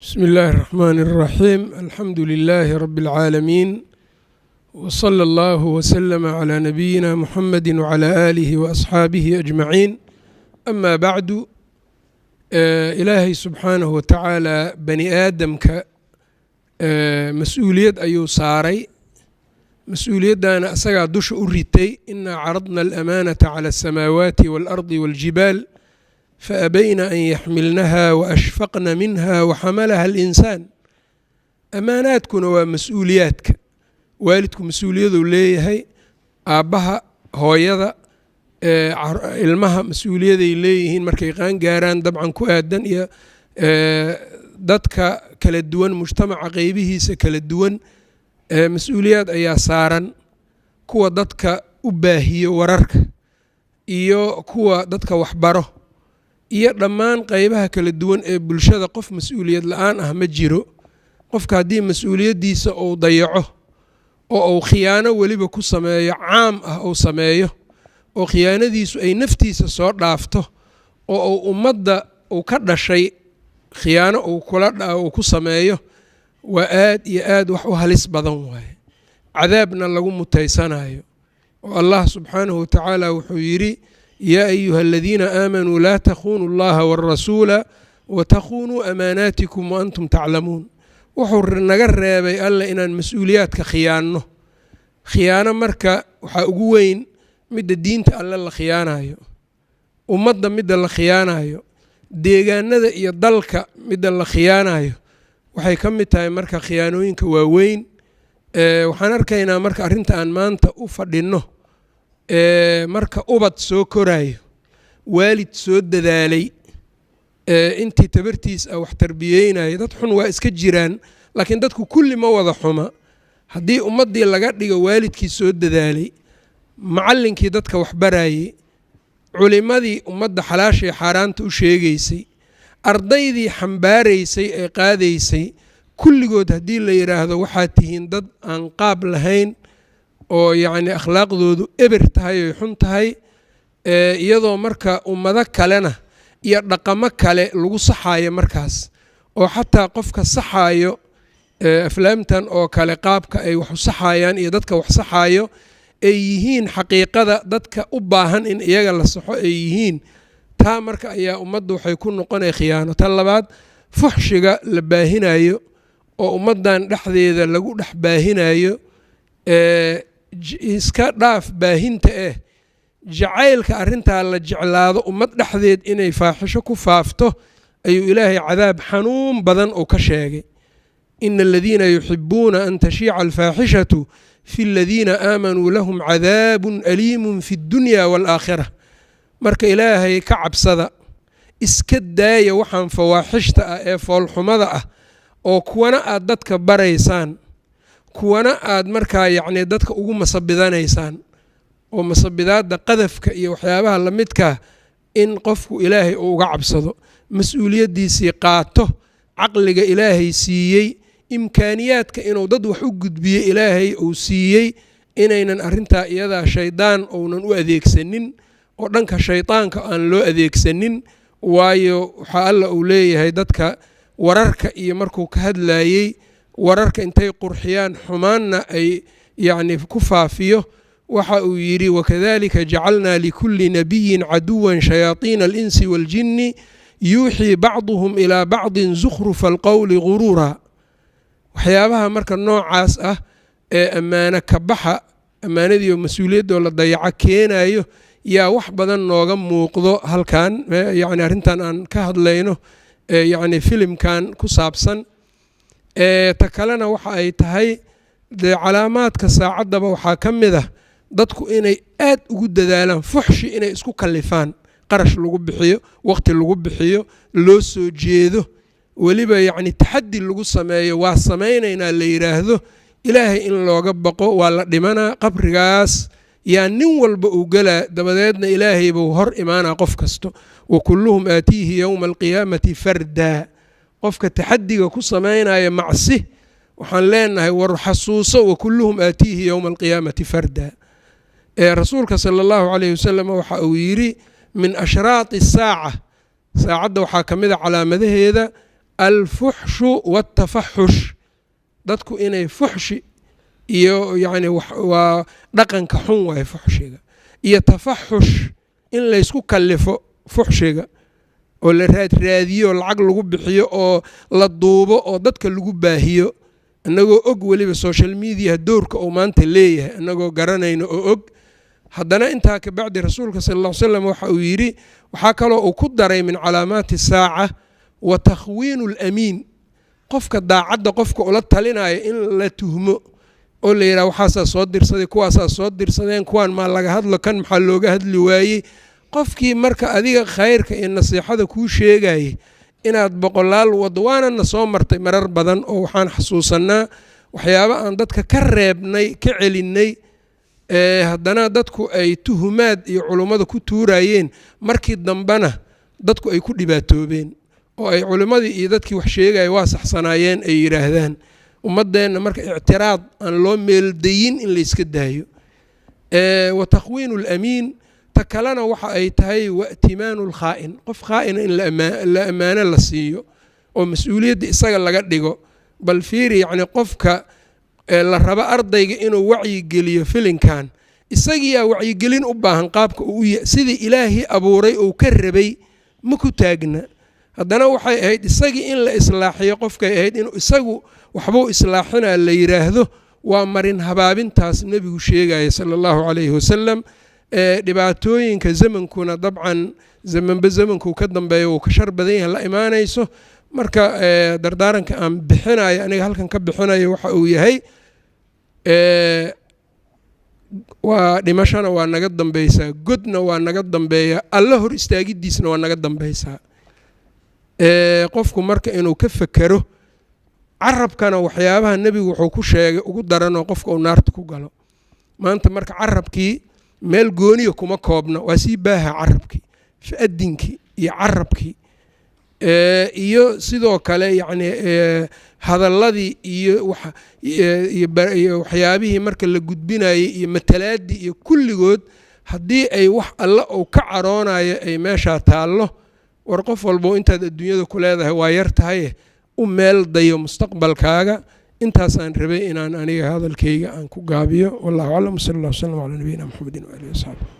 Bsmi اllahi الرحmn الرaxيim، alxamdu لilaahi rab اlcaalamiin, wslى اllah wslm عlى nabiyina mxamedi wعlى alihi وasxaabihi ajmaciin, ama bacdu. Ilaahay subxaanahu watacaala bani aadamka mas-uuliyad ayuu saaray, mas-uuliyaddana asagaa dusha u ritay. Inaa caradna alamaanata cala aلsamaawaati waalardi wاljibaal faabayna an yaxmilnaha waashfaqna minha waxamalaha alinsaan. Amaanaadkuna waa mas-uuliyaadka. Waalidku mas-uuliyaduu leeyahay, aabbaha, hooyada, ilmaha mas-uuliyaday leeyihiin markay qaan gaaraan, dabcan ku aadan, iyo dadka kala duwan, mujtamaca qeybihiisa kala duwan mas-uuliyaad ayaa saaran. Kuwa dadka u baahiyo wararka iyo kuwa dadka waxbaro iyo dhammaan qeybaha kala duwan ee bulshada, qof mas-uuliyad la-aan ah ma jiro. Qofka haddii mas-uuliyaddiisa uu dayaco oo uu khiyaano weliba ku sameeyo, caam ah uu sameeyo, oo khiyaanadiisu ay naftiisa soo dhaafto oo uu ummadda uu ka dhashay khiyaano uu kula uu ku sameeyo, waa aad iyo aad wax u halis badan waaye, cadaabna lagu mutaysanayo. Oo Allah subxaanahu watacaala wuxuu yidhi: "Yaa ayuha aladiina aamanuu, laa takhunuu allaha wاlrasuula watakhunuu amaanaatikum waantum taclamuun." Wuxuu naga reebay Alle inaan mas-uuliyaadka khiyaanno. Khiyaano marka waxaa ugu weyn midda diinta Alle la khiyaanayo, ummadda midda la khiyaanayo, deegaanada iyo dalka midda la khiyaanayo. Waxay ka mid tahay marka khiyaanooyinka waaweyn. Waxaan arkaynaa marka arrinta aan maanta u fadhinno, marka ubad soo korayo, waalid soo dadaalay, intii tabartiis ah wax tarbiyeynaya. Dad xun waa iska jiraan, laakiin dadku kulli ma wada xuma. Haddii ummaddii laga dhigo waalidkii soo dadaalay, macallinkii dadka wax barayey, culimadii ummadda xalaashii xaaraanta u sheegaysay, ardaydii xambaaraysay ee qaadaysay, kulligood haddii la yidhaahdo waxaad tihiin dad aan qaab lahayn oo yacni akhlaaqdoodu eber tahay oy xun tahay, iyadoo marka ummado kalena iyo dhaqamo kale lagu saxaayo markaas, oo xataa qofka saxaayo aflaamtan oo kale, qaabka ay wax u saxayaan iyo dadka wax saxaayo ay yihiin xaqiiqada dadka u baahan in iyaga la saxo ay yihiin, taa marka ayaa ummadda waxay ku noqonaya khiyaano. Tan labaad, fuxshiga la baahinayo oo ummaddan dhexdeeda lagu dhex baahinayo, iska dhaaf baahinta jacaylka arrintaa la jeclaado ummad dhexdeed inay faaxisho ku faafto, ayuu Ilaahay cadaab xanuun badan uu ka sheegay: "Ina aladiina yuxibuuna an tashiica alfaaxishatu fi aladiina aamanuu lahum cadaabun aliimun fi اddunya waalaakhira." Marka Ilaahay ka cabsada, iska daaya waxaan fawaaxishta ah ee foolxumada ah, oo kuwana aad dadka baraysaan, kuwana aad markaa yacni dadka ugu masabidanaysaan, oo masabidaadda qadafka iyo waxyaabaha lamidkaa. In qofku Ilaahay uu uga cabsado, mas-uuliyaddiisii qaato, caqliga Ilaahay siiyey, imkaaniyaadka inuu dad wax u gudbiyo Ilaahay uu siiyey, inaynan arrintaa iyadaa shaydaan uunan u adeegsanin oo dhanka shaydaanka aan loo adeegsanin. Waayo, waxaa Alla uu leeyahay dadka wararka iyo markuu ka hadlayey, wararka intay qurxiyaan xumaanna ay yacni ku faafiyo, waxa uu yidhi: "Wakadalika jacalnaa likulli nabiyin caduwan shayaaiina alinsi waaljini yuuxii bacduhum ilaa bacdin zukhrufa alqowli guruura." Waxyaabaha marka noocaas ah ee ammaano ka baxa, ammaanadii oo mas-uuliyaddoo la dayaco keenayo, yaa wax badan nooga muuqdo halkan, yacni arrintan aan ka hadlayno, yacni filimkan ku saabsan. Ta kalena waxa ay tahay, dee calaamaadka saacaddaba waxaa ka mid ah dadku inay aad ugu dadaalaan fuxshi, inay isku kalifaan, qarash lagu bixiyo, waqti lagu bixiyo, loo soo jeedo, weliba yacni taxaddi lagu sameeyo, waa samaynaynaa la yidhaahdo. Ilaahay in looga baqo. Waa la dhimanaa, qabrigaas yaa nin walba uu gelaa, dabadeedna Ilaahay buu hor imaanaa qof kasto. "Wa kulluhum aatiihi yowma alqiyaamati fardaa." Qofka taxaddiga ku samaynaya macsi, waxaan leenahay: war xasuuso, "Wa kulluhum aatiihi yowma alqiyaamati fardaa." Ee Rasuulka sala allahu calayhi wasalam waxa uu yidhi: min ashraati saaca, saacadda waxaa ka mid a calaamadaheeda Alfuxshu waatafaxush, dadku inay fuxshi iyo yacni waa dhaqanka xun waaye fuxshiga, iyo tafaxush in laysku kallifo fuxshiga oo la raadraadiyo, lacag lagu bixiyo oo la duubo oo dadka lagu baahiyo, innagoo og weliba social mediaha doorka uu maanta leeyahay, innagoo garanayno oo og. Haddana intaa kabacdi Rasuulka sala alla ly slam waxa uu yidhi, waxaa kaloo uu ku daray min calaamaati saaca wa takhwiinu alamiin, qofka daacadda qofka ula talinayo in la tuhmo oo la yidhaha waxaasaa soo dirsaday, kuwaasaa soo dirsadeen, kuwaan maa laga hadlo, kan maxaa looga hadli waayey. Qofkii marka adiga khayrka iyo nasiixada kuu sheegayay inaad boqolaal waddo, waana na soo martay marar badan oo waxaan xasuusannaa waxyaaba aan dadka ka reebnay, ka celinnay, haddana dadku ay tuhumaad iyo culummada ku tuurayeen, markii dambena dadku ay ku dhibaatoobeen oo ay culimmadii iyo dadkii wax sheegaya waa saxsanaayeen ay yidhaahdaan. Ummaddeenna marka ictiraad aan loo meeldayin in layska daayo, wa takhwiinu alamiin. Ta kalena waxa ay tahay waatimaanu alkhaa'in, qof khaa'ina in la ammaano la siiyo oo mas-uuliyadda isaga laga dhigo. Bal fiiri, yacni qofka la rabo ardayga inuu wacyigeliyo filinkan, isagiyaa wacyigelin u baahan, qaabka uu sidii Ilaahii abuuray uu ka rabay ma ku taagna. Haddana waxay ahayd isagii in la islaaxiyo, qofkay ahayd inuu isagu waxbuu islaaxinaa la yidhaahdo. Waa marin habaabintaas Nebigu sheegaya sala allahu calayhi wasalam. Dhibaatooyinka zamankuna dabcan zamanba zamankuu ka dambeeya wuu ka shar badan yahay la imaanayso. Marka dardaaranka aan bixinayo, aniga halkan ka bixinayo, waxa uu yahay waa dhimashana waa naga dambeysaa, godna waa naga dambeeyaa, Alla hor istaagidiisna waa naga dambeysaa. Qofku marka inuu ka fekero carabkana, waxyaabaha Nebigu wuxuu ku sheegay ugu daranoo qofka uu naarta ku galo maanta. Marka carabkii meel gooniya kuma koobna, waa sii baaha carabkii, adinkii iyo carabkii iyo sidoo kale yacni hadalladii iyo iyo waxyaabihii marka la gudbinayay iyo matalaadii iyo kulligood, haddii ay wax Alle uu ka caroonayo ay meeshaa taallo. War qof walbo intaad adduunyada ku leedahay waa yar tahaye, u meel dayo mustaqbalkaaga. Intaasaan rabay inaan aniga hadalkayga aan ku gaabiyo. Wallahu aclam, sala allah wslam calaa nabiyina Mxamedin waalihi wasaxbi.